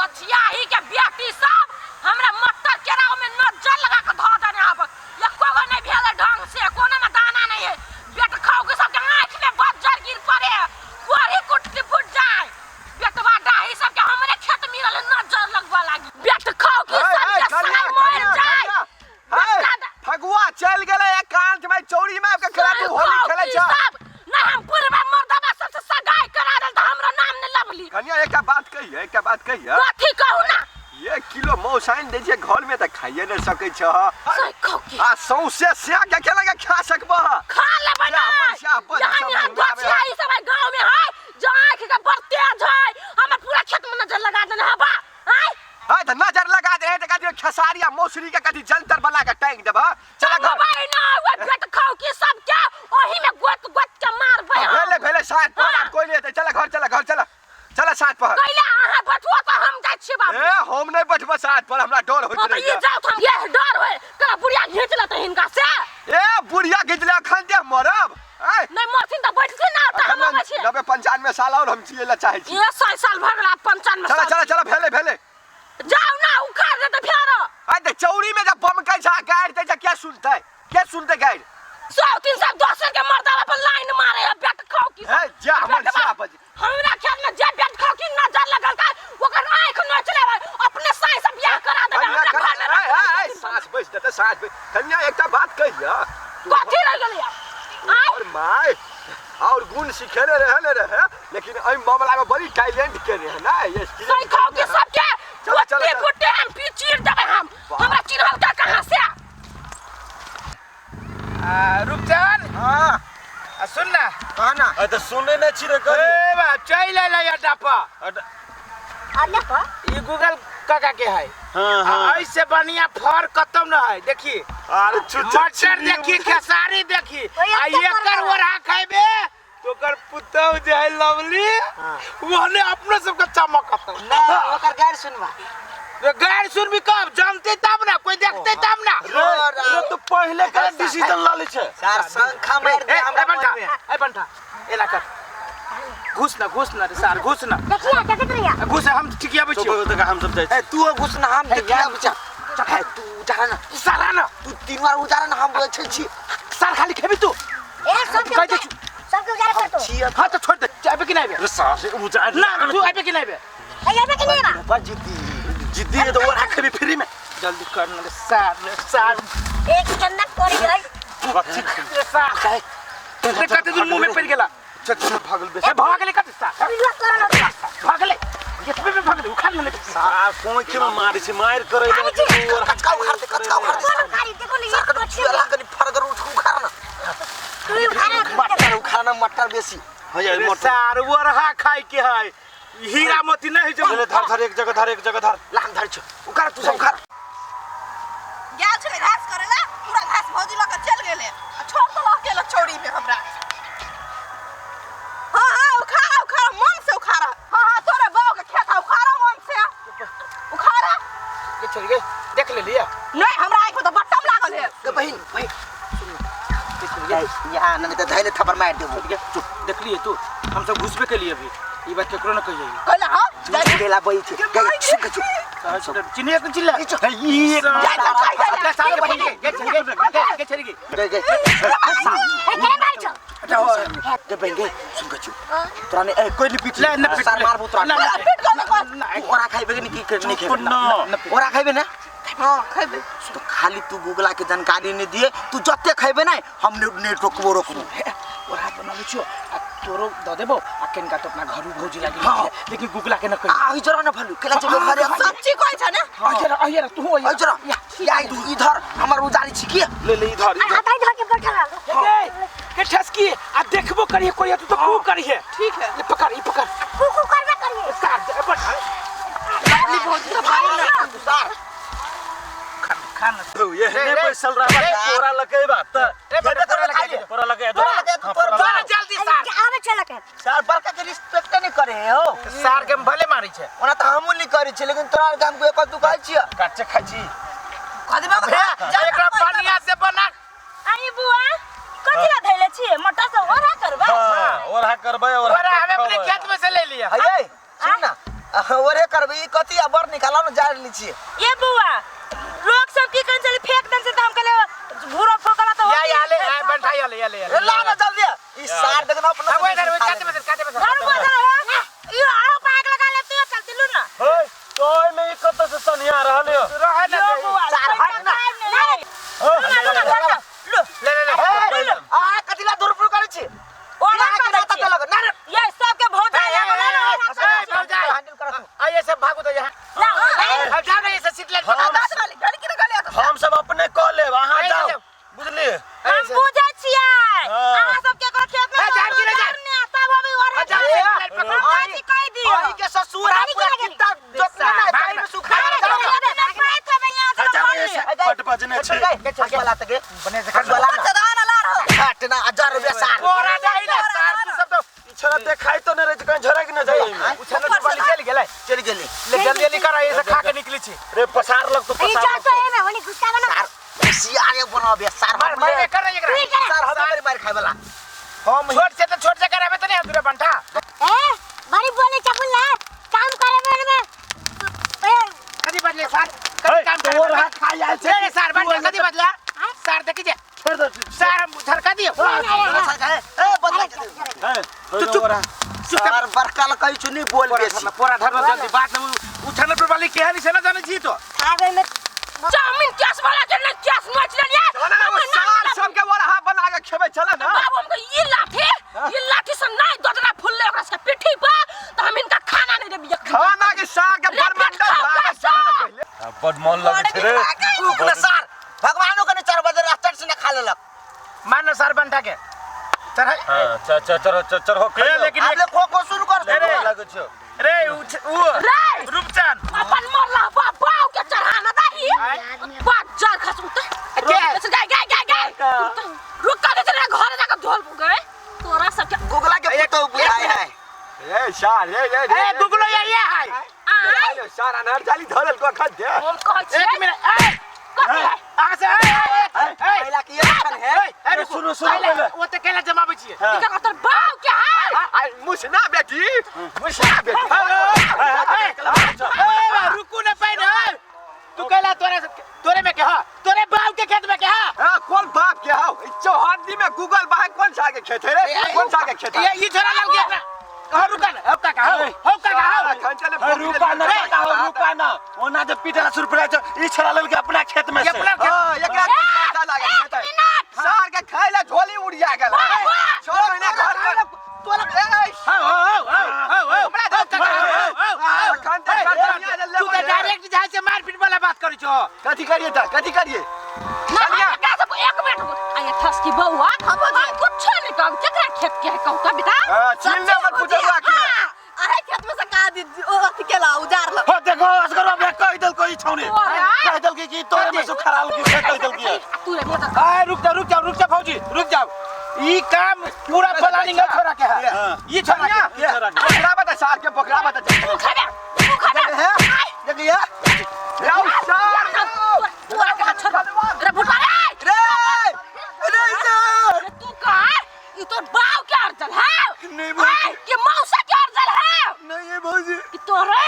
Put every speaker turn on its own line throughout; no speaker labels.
गोछियाही के बेटी सब हमरा मटर केराव में नजर लगा के धऽ देने आब। एको गो नहीं भेल है ढंग से, कोनो में दाना नहीं है। बेट खाओ के सबके आँख में बज्जर गिर पड़े, कोढ़ी कुटकी फूट जाए। बेटवा डाही सबके हमरे खेत मिलल है, नजर लगवा लागी। बेट खाओ के सबके साल मर जाए।
फगुआ चल गेलै एकांत में चौरी में आबि के खेला तू होली खेलै छ।
ना हम पूर्वा मर्दबा सबसे सगाई करा देल त हमरा नाम ने लवली।
कनिया एकटा बात कहिए, एकटा बात कहिए।
कथी कहू ना?
एक किलो मौस आनि दै छियै घर में त खाइए नै सकै छ।
सही कहू की?
आ सौंसे स्या के केना के खा सकबह?
खा लेबै ना। यहाँ यहाँ गोछिया ई सब है गांव में है, जो आँख के बड़ तेज है, हमर पूरा खेत में नजर लगा देने है बा। आय
हां त नजर लगा दे त कथी खेसारी आ मौसरी के कथी जंतर बना के टांग देबह। चल घर।
भाई ना ओए बेट खाओ की सब के ओही में गोत गोत के मारबै हम।
भेले भेले सात पहर
हाँ।
कोई नहीं हेतै। चल घर, चल घर, चल चल सात पहर।
कैला अहाँ बैठुआ त हम जाइ छी बाबू।
ए हम नहीं बैठबो सात पर, हमरा डर होइत
हाँ, त
रहैया।
ई जाउ त हम ये डर होय कला बुढ़िया घींच लेतै हिनका से।
ए बुढ़िया घींच ले अखन दे मरब। ए
नहीं मरथिन त बैठथिन ना, त हम
अखन
अबै छियै।
90 95 साल और हम जियै ला चाहै छी।
ए 100 साल भऽ गेल, आब 95
चल
साल।
चल चल भेले भेले।
जाउ ना उखाड़ देतै फेर।
आ त चौरी में जब बमकै छ गाड़ि दै छ के सुनतै, के सुनतै गाड़ि?
सौ तीन सौ दोसर के मर्दावा पर लाइन मारे है बेट खाओ की।
ए जा हमर
बेटवा,
सा बज।
हमरा खेत में जे बेट खाओ की नजर लगल का ओकर आंख नोच लेबै, अपने साई से बियाह करा देबै,
कन्या,
हमरा घर में
कन्या,
रख
ए, ए,
देबै।
साँस बैस देतै, साँस बैस। कन्या एकटा बात कहिया।
कथी रह गेलै आब? आँय?
और my और गुण सिखेने रहे ने रहे, लेकिन एहि मामला में बड़ी टैलेंट के रहे ना, ये स्किल
सही खाओ की सबके
चलो, चलो,
गोटे
चलो।
गोटे हम पी चीर देबै हम।
वाह।
हमरा चिन्हल का कहाँ से?
आ, रूपचंद।
हाँ।
आ, सुन ना।
कहा ना?
अरे तो सुने ना छी रे करी।
ए बा, चल आइल है अड्डा पर।
अड्डा।
अड्डा पर?
ई गूगल काका के है।
हाँ,
आ,
हाँ।
ऐसे बढ़िया फर कतौ न है, देखी।
अरे चुच्चा
मटर
चिनी
देखी,
उड़-
खेसारी देखी।
ओए,
आ
एते
एकर
बड़का।
ओढ़ा खैबे तो ओकर पुतहु जे है लवली, ओहने अपनो सबके चमकत।
ना, ओकर गारि सुनबा।
रे गारि सुनबी कब? जानते तब ना, कोई देखते तब ना।
रे, रे तो पहले का डिसीजन ल ले छे।
सर, शंखा मार दे
ए,
हमरा
ए, बंटा,
मन में।
ए, बंटा, एला कर। घुस ना, घुस ना रे सार, घुस ना।
देखिया, देखत रहिया।
घुस, हम ठिकिया बैठियो।
चुप हो जा, हम सब जाइ छी।
ए, तू घुस ना, हम ठिकिया बैठियो। ए, तू उजारा ना।
सारा ना।
तू 3 बार उजारा ना, हम बैठल छी।
सार खाली खेबी तू।
ए, सबके
कह दे
उजारा, सबके उजारा कर तू।
छी,
हाँ, तो छोड़ दे। आबे कि नहीं आबे?
रे सार से उजारा
ना, तू आबे कि नहीं आबे?
ए, आबे कि नहीं आबे?
बड़ जिद्दी।
जिद्दी है तो और खेबी फ्री में।
जल्दी कर ना रे सार, रे सार।
एक चन्ना कोरी गई।
रे सार। रे कते दूर मुंह में पड़ गेला।
चल, चल, भागल बेसी।
ए, भागले कते सार?
विश्वास करो ना।
भागले। एतबे में भागले, उखाड़ ले।
सार, कोई में मारे छै, मार करे ले तू और
कचका उखाड़ दे, कचका उखाड़ दे।
कोन उखाड़ी? देखो नी,
सर, कनी
कथी
चुआ कनी फरगर उठ उखाड़ ना।
तू उखाड़ ना।
मटर उखाड़ ना, मटर बेसी।
हो जाए,
रे
मटर।
सार, वरहा खाय के है। हीरा मोती नहीं है
ले, धर, धर, एक जगह धर, एक जगह धर।
लाम धर छो। उखाड़ तू सब उखाड़।
गेल छलै घास करेला, पूरा घास भौजी लऽ कऽ चलि गेलै आ छोड़ देलक अकेला चौरी में हमरा। हाँ, हाँ, उखाड़ा, उखाड़ा, मन से उखाड़ा। हाँ, हाँ, तोरे बाऊ के खेत है, उखाड़ा मन से। उखाड़ा।
ये चल गए, देख ले लिया।
नहीं, हमरा आँखि में तऽ बट्टम लागल है।
गे बहिन, बहिन। यहाँ नहीं तो धैले थप्पड़ मार देबो।
चुप, देख लिए तू, हम सब घुसबे के लिए अभी। ई बात केकरो न कहिए।
कहला, हाँ,
चुप गेला बई छे। गे, चुप, चुप।
चिनिया के चिल्ला।
ई चुप।
ई एक
जा, जा, जा, जा, जा।
साले बहिन के, गे, चल गे, गे, गे, चल गे।
गे, गे।
ए, केना मारै छौ?
अच्छा, हो। गे बहिन, गे, सुन के चुप। तोरा ने, ए, कोई नहीं पीट
ले, न पीट,
सार
ले।
मारबो तोरा।
ना, ना,
पीट कोन कोन?
तू ओरा खाइबे कि नहीं, की नहीं खेबे?
ना।
ओरा खाइबे ना?
हाँ, खेबे।
तो खाली तू गूगला के जानकारी नहीं दिए, तू जते खाइबे ना, हम ने रोकबो, रोकबो।
ओरा बनाबै छियो, आ तोरो द देबो, आ केनका तो अपना घरू भौजी लागी।
हाँ।
लेकिन गूगला के न कहि।
आ, इधर न फलू, केला चलो घरे।
सच्ची कहै छ ने?
अहिया, अहिया, तू अहिया।
इधर, या, तू इधर, हमर उजारी छी की?
ले, ले, इधर,
अरे,
इधर।
हाथ धर के बैठल रह।
ए, के ठसकी, आ देखबो करिए कोई, तू तो कू करिए।
ठीक है।
ले, पकड़, ई पकड़।
कू कू करबे करिए।
सार, दे, बैठ।
ली भौजी तो भारी ना।
सार।
खा ना।
तो ये
रे,
ने
रे।
बैसल रहा,
रे।
तोरा लगे बा, त
रे, बड़ा तोरा लगे दे।
तोरा लगे दे।
तोरा लगे दे,
हाँ,
तोरा
तोरा
तोरा
लगे।
जल्दी सार।
अरे, आबे चल के।
सार, बड़का के रिस्पेक्ट नहीं करे हो।
सार के हम भले मारी छे।
ओना त हमहु नहीं करे छे, लेकिन तोरा के हम एक दू कहै छियै।
काचे खाइ छी।
कदीमा के खा, जा,
एकरा पनिया से बना।
आई बुआ, कथी ला धैले छियै? मटर से ओरा करबै?
हाँ, ओरा करबै, ओरा
ओरा हम अपने
खबै।
खेत में से ले लिया।
हे, सुन ना, ओरे करबी कथी आ बर निकाला न जाड़ ली छी।
ये बुआ लोग सब की कहन चले फेंक दन से त हम कहले घूरो फोकला तो
या या ले आ बंठा या ले या ले।
ए ला ना जल्दी ई सार देखना अपना।
अब इधर काटे में काटे में।
घर बोझल हो यो आओ पाग लगा लेते हो चलती लू ना।
हे तो ओय में ई कत से सनिया रहल यो।
रहे ना
यो बुआ
सार हट ना।
लू ना लू
ले ले ले।
आ कथिला दुर्पुर करै छी?
ओरा
ना
करै
त
छी।
लग ना ना।
ये सबके भौजा लागल ना।
ए भौजाई
हैंडल कर तू।
आ ये सब भागो तो यहां।
ना
अब जाओ ना ये सब सीट ले।
हम सब अपने क लेब, अहाँ जाओ बुझलिए।
हम बुझै छियै
हाँ।
अहाँ सब के खेत में
ए, जान की रे, जान।
ने तब अभी और
जान, सीट लाइन पकड़।
हम कहि दियो
अही के ससुर आ पूरा कितना जोतना ना ताई में सुखा
बट बजने छै।
वाला त गे
बने से
वाला ना हट ना 1000 रुपया सार
कोरा नहीं ना सार तू सब तो
छड़ा देखाई तो नहीं रहे कहीं झरक न जाए एहिमे।
उछल के वाली चल गेलै।
चल गेली
ले जल्दी जल्दी कर ये से खा के निकली छी।
रे पसार लग तो पसार लग तो।
सार होशियार बनाबे सार।
मार मार कर रे एकरा।
सार हम मेरी मार खाए वाला हम
छोट से तो छोट से कराबे त नहीं दूरे बंठा।
ए बड़ी बोले चपुल ना काम करे में में ए
कदी बदले सार कदी काम
तो और हाथ खाई आयल छै।
रे सार बंठा कदी बदला सार देखी जे
छोड़ दे
सार हम झरका दियो।
ए बदला
हे
तू चुप
सार बड़का ल कहि छु नि बोल बेसी
पोरा धर जल्दी बात न उछल पर वाली के हनी से ना जाने छी तो
आगे में
चाउमीन कैश वाला के नहीं कैश नोच लेलिए।
चला ना वो सार सब के वाला हाथ बना के खेबे चला ना।
बाबू हमको ये लाठी से नहीं दोदना फुलले ओकरा से पिट्ठी पर तो हम इनका खाना नहीं देबी।
खाना के सार के बरमंडल भागे सार।
बड मन लगे छै रे।
भूख न सार भगवानो के 4 बजे रास्ता से न खा लेलक।
मान सार बंठा के चढ़।
हां चल चल चल चल हो
ए लेकिन
आबले खो खो शुरू कर।
रे
लगे छै
रे उ रूपचंद
अपन मरला बाप बाव के चढ़ाना दाही बाप जर खसू त के गाय गाय गाय गाय रुक कर दे घर जाके धोल गए तोरा सब के
गुगला के पुतो बुझाय है।
ए सार ए ए
ए गुगलो ये ये है
आ सार अनार जाली धरल को खा दे।
हम कहै छी
एक मिनट ए
कथी है
आ से ए ए
पहिला की अखन है।
ए
सुनो सुनो पहिले
ओ त केला जमाबै छी
ई का तोर बाव के है।
आ मुसना बेटी मुसना बेटी।
ए रुकू ना पहिने तू केला तोरे तोरे में के ह तोरे बाप के खेत में के ह।
हां कौन बाप के हौ चौहद्दी में गूगल बा कौन सा के खेत है रे कौन सा के खेत है
ये ई छोरा लग गया ना कह रुका ना हो काका हो हो काका हो।
रुका ना काका हो रुका ना ओना जे पीटला शुरू पड़े छै ई छड़ा लेल के अपना खेत में से।
अपना खेत
हां एकरा पैसा लागे खेत है सार के खाइला झोली उड़िया गेल। 6 महीना घर पर
तोरा
ए
हो हो हो हो हो
हमरा दे
हो
खन ते
तू त डायरेक्ट जाय से मारपीट वाला बात करै छो।
कथी करिए त कथी करिए
ना हमरा सब एक मिनट आये थस की बउआ हम कुछ नहीं कहब केकरा खेत के है कहू त बेटा।
हां चिल्ला मत पूछवा के
अरे खेत में से का दी ओ अथी केला उजार ल।
हो देखो असगर अब कहि देल कोई छौनी कहि देल की तोरे में से खराल की कहि देल की
तू रे बेटा।
ए रुक जा रुक जा रुक जा फौजी रुक जाओ ई काम पूरा प्लानिंग है छोरा के है ई छोरा के
बकरा बता सार के बकरा बता
तू खाबे तू खाबे
है देखिए
जाओ सार
तोरा के हाथ छोड़ रे भुटवा रे
रे रे सर
तू का ई तोर बाव के अर्जल है
नहीं भौजी।
के मौसा के अर्जल है
नहीं भौजी
कि तोरे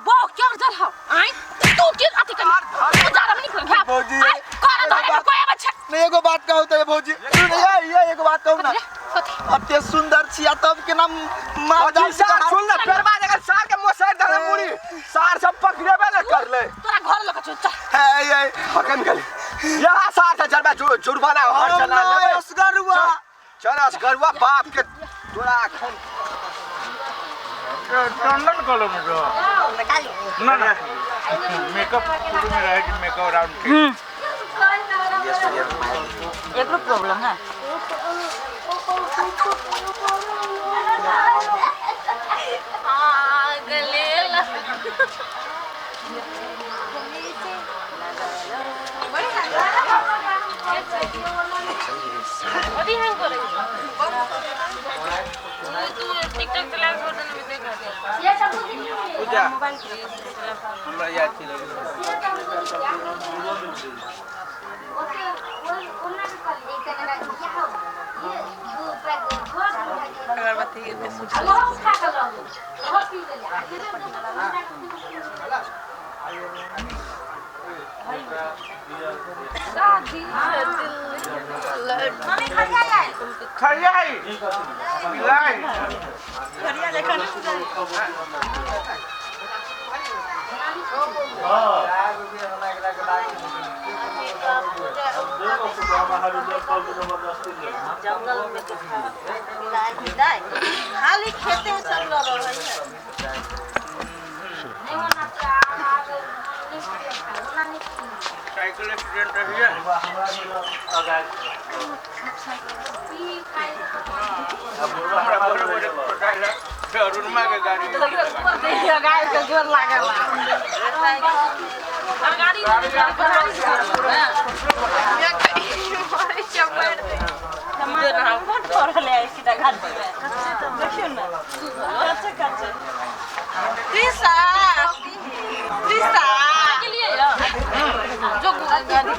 बाव के अर्जल है आई तू के अथी कर तू जा रहा निकल घा
भौजी।
आई कर धरे में कोई बच्चा
नहीं एगो बात कहू त भौजी ये एगो बात कहू ना
कथी
अते सुंदर छिया तब के नाम मार
अजी सार सुन ना पेरवा जगह सार के मोसर धरे मुड़ी सार सब पकड़ेबे न कर ले
तोरा घर लग चल चल
है ये
हकन गले यहाँ सार से जरबा जुर्माना हर चला ले
असगर हुआ
चल असगरुआ बाप के तोरा अखन
टंडन कॉलो में जो ना ना मेकअप शुरू में रहे कि मेकअप राउंड के
एकरो प्रॉब्लम है
पूजा हमरा याद थी लगे
ओहो खा के लऽ गेल, ओहो पी गेलै। मम्मी खड़िया आयल।
खड़ियाई लाई।
जंगल में के मिलाई खाली खेते सब लड़ रहे है।
नहीं होना चाहिए, आगे नहीं होना नहीं।
साइकिल एक्सीडेंट रहिए।
पी खाइ।
हमरा बड़े बड़े पटाइला अरुणमा के गाड़ी।
गाय के जोर लागल, गाड़ी
त्रिसा त्रिसा
के लिए जो गाड़ी